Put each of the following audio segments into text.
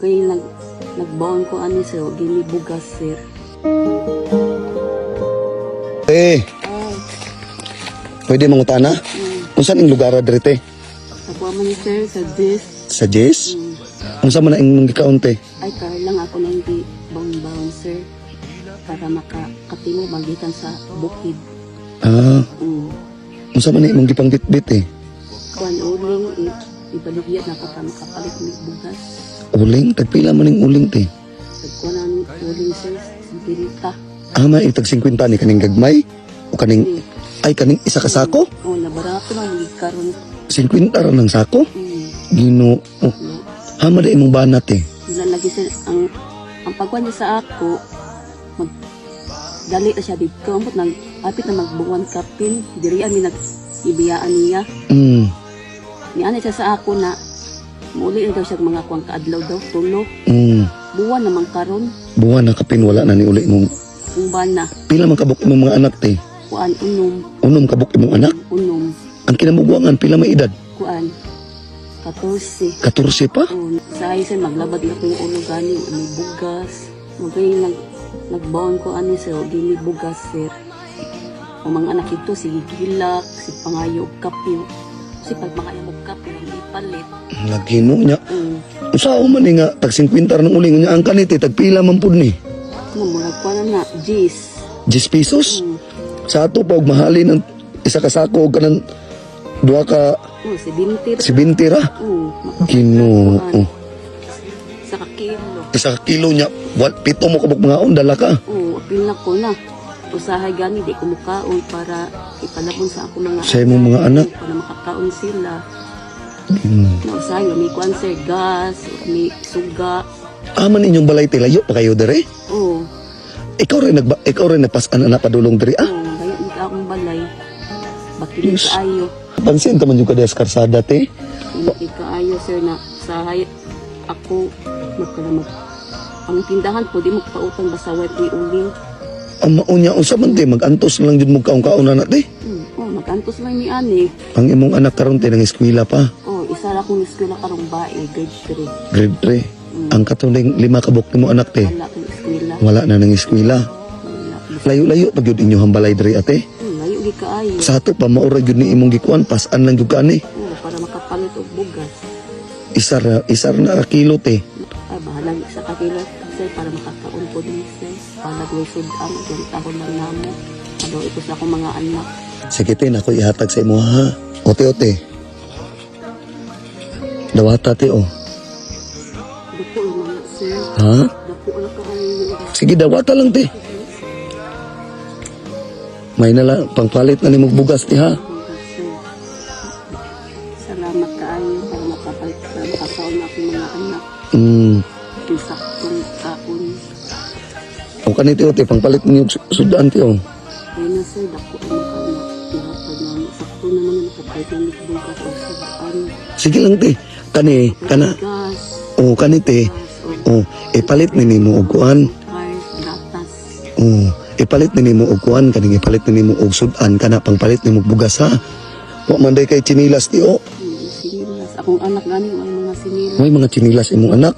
Kay nagbaon ko ani sir, gini bugas, sir. Eh, Ay, pwede mangutana? Unsa ning lugar diri, te? Sa kuha man ni sir, sa this. Sa Jess? Unsa man na imong gikaon, te? Ay, kar lang ako nang di baon-baon, sir. Para makakatimo magikan sa bukid. Ah, unsa man na imong gipangbitbit, eh? Kuan uling, ibaligya na ako para makapalit mig bugas. Uling, tagpila man ning uling, te? Tagkuha na ng uling, sir, 50. Ah, may tag 50 ni kaning gagmay o kaning ay kaning isa ka sako? Oh, nabarato lang mig karon. 50 ra ng sako? Ginoo. No. Hama na imong banat, eh. Wala lagi sir, ang pagkuhan niya sa ako, mag dali na siya dito. Ambot nag apit na magbuwan kapin, diri ami nag ibiyaan niya. Niana siya sa ako na muli na daw siya mga kuang kaadlaw daw tulo. Buwan naman karon. Buwan na kapin, wala na ni uli imong Kung ba na. Pila man kabuk imong mga anak, te? Kuan, unom. Unom kabuk imong anak? Unom. Ang kinamugwangan, pila may edad? Kuan, 14. 14 pa? Oh, sa ay sir, maglabad na kong ulo gani, may bugas. Magay nagbaon ko ani sir, gini bugas, sir. O mga anak ito, si gilak, si pangayo og kape. Si pag makayo og kape, ang ipalit. Lagi no niya. Usa man ni nga tag 50 ra ng uling niya ang kanite tag pila man pud ni? Ano, murag ko na na, jis. 10 pesos. Sa ato pa og mahalin ang isa ka sako og kanang duha ka Oh, 70 ra. 70 ra. Oh, Ginoo. Sa kakilo. Isa ka kilo niya, wal, pito mo kabuk mga on dala ka. Oh, apil na ko na. Usahay gani, di ko mukaon para ipalabon sa ako mga Sa imong mga anak. Para makakaon sila. Ginoo. Na usahay, may kuan sir, gas, may suga. Aman inyong balay, te, layo pa kayo dere. Oh, Ikaw rin nagpasan na padulong dere ah. Oh, layo ni ka akong balay. Bakit kaayo? Pansin ta man yung kada sa karsada, te. Hindi kaayo sir na usahay ako magkala mag ang tindahan po di magpautang basta way di uling. Ang maunya unsa man, te, magantos na lang jud mo kaon-kaon na te. Oh, magantos lang ni ani. Ang imong anak karon, te, nang eskwela pa? Oh, isa ra akong eskwela karong bae, grade 3. Grade 3. Ang katuning lima kabuk nimo anak, te? Wala akong eskwela. Wala na nang eskwela. Wala. Layo-layo pa gyud inyo hambalay diri, ate. Layo gi kaayo. Sa ato pa maura gyud ni imong gikuan, pasan lang gyud ka ani. Oh, para makapalit og bugas. Isa ra na ka kilo, te. Ay, bahalag isa ka kilo sir para makakaon po din sir. Bahalag may sudan, ang tahon lang namo. Ano ito sa akong mga anak. Sige, te, nako ihatag sa imo ha. Ote ote. Dawata, te, oh. Dako lang mga sir. Ha? Dako lang kaayo. Sige, dawata lang, te. May na lang pangpalit na nimo bugas, te, ha. Sir. Salamat kaayo para makapalit para makakaon na akong mga anak. Yung saktong kaon. O kani, te, ote, pangpalit ninyo sudan, te, oh. Ayun na sir, dako ang mga anak. Ihatag namin. Sakto naman na makapalit na bugas o sudan. Sige lang, te. Kani kana Gas, oh kani, te. gas, o Oh, ipalit ni nimo og kuan. car, gatas. Oh, ipalit ni nimo og kuan kaning ipalit ni nimo og sudan kana pangpalit nimo og bugas ha. Wa man day kay tsinilas ti o. Sinilas. Akong anak gani, may mga sinilas. May mga tsinilas imong anak.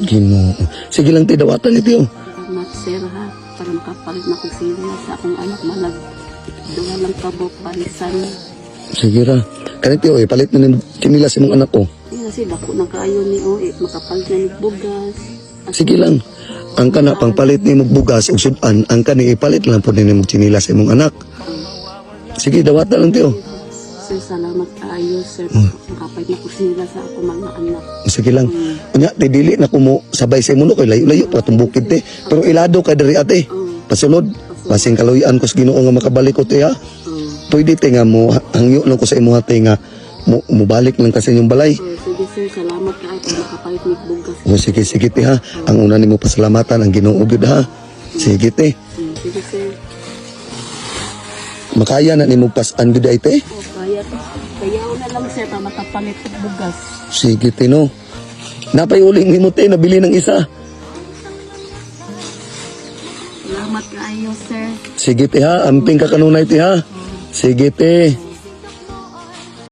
Ginoo. Sige lang, te, dawatan ni tiyo. Salamat sir ha, para makapalit na akong sinilas sa akong anak. Malag, duha lang kabok, balisan. Sige ra. Kani tiyo, ipalit ni nimo tsinilas imong anak ko. Ayun na sir, dako na kaayo ni o, eh, makapalit na ni bugas. Sige lang. Ang kana pangpalit nimo og bugas ug sudan, ang kani ipalit lang pud nimo tsinilas imong anak. Sige, dawatan lang, tiyo. Sir, salamat kaayo sir. Makapalit na akong sinilas sa akong mga anak. Sige lang. Unya, te, dili na ko mo sabay sa imo no kay layo-layo pa tong bukid, te. Pero ilado ka diri, ate. Pasulod. Basing kaluyan ko sa Ginoo nga makabalik ko, te, ha. Pwede, te, nga mo hangyo lang ko sa imo, te, nga mo mobalik lang kasi inyong balay. Oh, sige sir, salamat kaayo para makapalit ni bugas. O sige, sige, te, ha. Ang una nimo pasalamatan ang Ginoo gyud ha. Sige, te. Sige sir. Makaya na nimo pasan gyud ay, te. Oh, kaya, kayaw na lang sir para makapalit og bugas. Sige, te, no. Napay uling nimo, te, nabili ng isa. Salamat kaayo sir. Sige, te, ha, amping ka kanunay, te, ha. Sige, te.